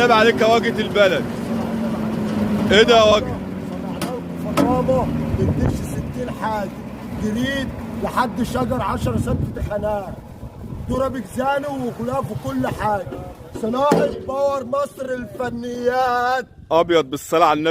النبي عليك يا واجهة البلد. ايه ده يا واجهة؟ صنعنا لكم فطامه بالدش 60 حاجة جريد لحد شجر 10 سم تخانات، دورة بجزانه وغلاف وكل حاجة. صناعة باور مصر الفنيات. ابيض بالصلاة على النبي.